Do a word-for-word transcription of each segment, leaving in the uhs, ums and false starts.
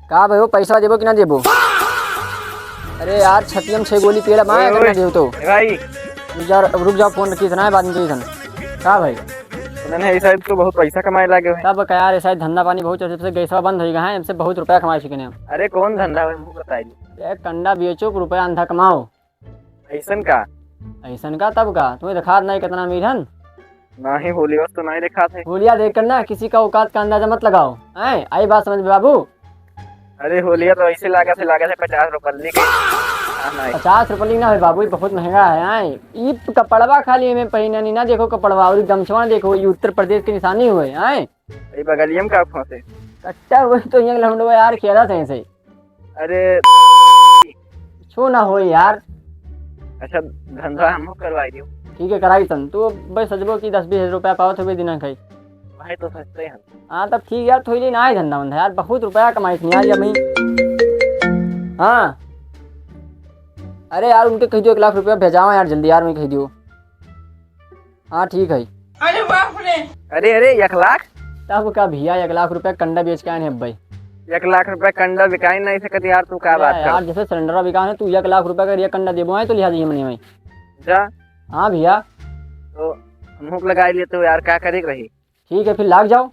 का भाई, वो पैसा देबो कि ना देबो? अरे यार, छतियम छह गोली पेला माया ओए, करना ओए, देव तो। ए भाई। रुक जा, रुक जा, फोन रखी इतना है, बाद में कही थन। का भाई? सुनन है, ई साइड तो बहुत पैसा कमाए लागे है। तब का यार, ई साइड धंधा पानी बहुत चलत है, जब से गैसवा बंद होई गा है, हमसे बहुत रुपया कमाए सकेने हम। अरे कौन धंधा है, वो बताई। ए, कंडा बेचो, रुपया अंधा कमाओ। ऐसन का? ऐसन का तब का? तुम्हें दिखात नहीं कितना अमीर हन? नहीं, होलिया तो नहीं दिखात है। होलिया देख कर ना किसी का औकात का अंदाजा मत लगाओ, हैं? आई बात समझ में बाबू? अरे होलिया तो ऐसे लागत है, लागत है पचास रुपल्ली के। हाँ, नहीं। पचास रुपल्ली ना है बाबू, ये बहुत महंगा है, हैं? ई कपड़वा खाली एमे पहिने नहीं ना, देखो कपड़वा और गमछवा देखो, ये उत्तर प्रदेश के निशानी हुए, हैं? ये बगलिया में का फंसे? कट्टा हुए तो ये लौंडवा यार खेला थे ऐसे। अरे। छो ना हो यार। अच्छा, धंधा हमहू करवाई दियो। ठीक है, कराई तन। तू बस सजबो की दस बीस हजार रुपया पावत होबे दिना खाई। भाई तो सस्ते हैं। हाँ, तब ठीक यार, थोड़ी लेना है धंधा वंधा यार, बहुत रुपया कमाई थी यार, जब मैं। हाँ। अरे यार, उनके कह दियो एक लाख रुपया भेजावा यार, जल्दी यार, मैं कह दियो। हाँ, ठीक है। अरे बाप रे। अरे, अरे, एक लाख? तब का भैया, एक लाख रुपया कंडा बेच के आए हैं भाई। एक लाख रुपया कंडा बिकाई नहीं सकत यार, तू का अरे बात कर? यार, जैसे सिलेंडर बिकान है, तू एक लाख रुपया का एक कंडा देबो है तो लिहा दीजिए मनी में। जा। हाँ भैया। तो हम हुक लगाई लेते हो यार, का करे के रही? ठीक है, फिर लाग जाओ।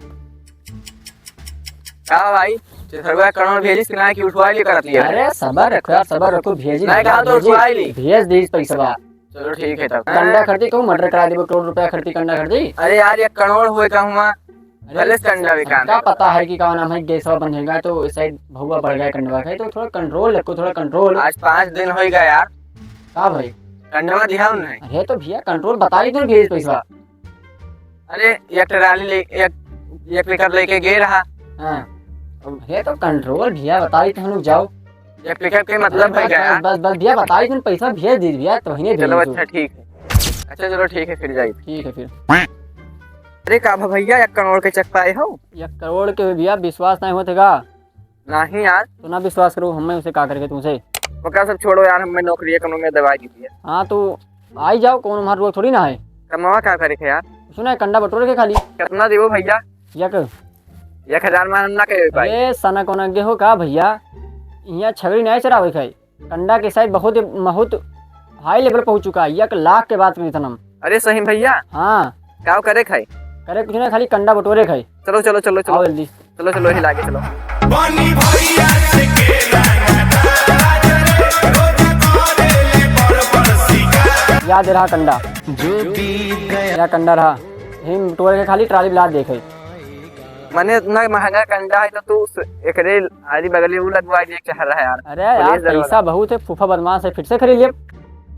का भाई, चिथरुआ करोड़ भेजिस कि ना कि उठवाई ली करत लिया? अरे सबर रखो यार, सबर रखो, भेजी नहीं कहा तो भेजी, उठवाई ली। भेज दीस पैसवा। चलो ठीक है तब। कंडा खरीदी कहूँ, मर्डर करा देबो, करोड़ रुपया खरीदी, कंडा खरीदी। अरे यार, एक करोड़ हुए का हुआ, अरे भले से कंडा बिकान का है। पता है कि का नाम है, गैसवा बंद होएगा तो इस साइड भहुआ बढ़ गया कंडवा का, तो थोड़ा कंट्रोल रखो, थोड़ा कंट्रोल। आज पाँच दिन होई गया यार। का भाई? कंडवा दिया उन्हें। अरे तो भैया कंट्रोल बताई तो भेज पैसा। अरे, एक ट्राली ले, एक, एक पिकअप लेके गए रहा। हाँ। अब हे तो कंट्रोल भैया, बताई तो हम लोग जाओ। एक पिकअप के मतलब अरे है बस, क्या बस, यार? बस, बस भैया, बताई तुम पैसा भेज दीजिए भैया, तो वहीं भेज चलो दीजिए। अच्छा, ठीक है। अच्छा, चलो, ठीक है, फिर जाइए। ठीक है फिर। अरे का भा भैया, एक करोड़ के चेक पाए हो? एक करोड़ के भैया विश्वास नहीं होते का? नहीं यार। तो ना विश्वास करो, हमें उसे का करके तुमसे? ओका सब छोड़ो यार, हमें नौकरी कोनो में दबा दीजिए। हाँ, तो आई जाओ, कौन हमार रोग थोड़ी ना है। कमावा का करे के यार? सुना है, कंडा बटोर के खाली। कितना देबो भैया? एक। एक हजार में हम ना कहे पाई। अरे सना कोना गे हो का भैया? यहाँ छगड़ी नहीं चरावे खाई। कंडा के साइज बहुत, बहुत हाई लेवल पहुँच चुका है। एक लाख के बात में इतना। अरे सही भैया? हाँ। का करे खाई? करे कुछ नहीं, खाली कंडा बटोरे खाई। चलो, चलो, चलो, चलो। आओ जल्दी। चलो, चलो, हिला के चलो। बनी भैया से के रंगदार रे, रोज करेले बड़ बड़ शिकार। याद रहा कंडा। जो बीत गया। या कंडा रहा। हिम टोर के खाली ट्राली बिला देखे। मने इतना महंगा कंडा है तो तू स-, एकरे आली बगली उ लगवा दे चाह रहा है यार। अरे यार, पुलिस दरोगा। पैसा बहुत है, फूफा बदमाश है, फिर से खरीद लिए।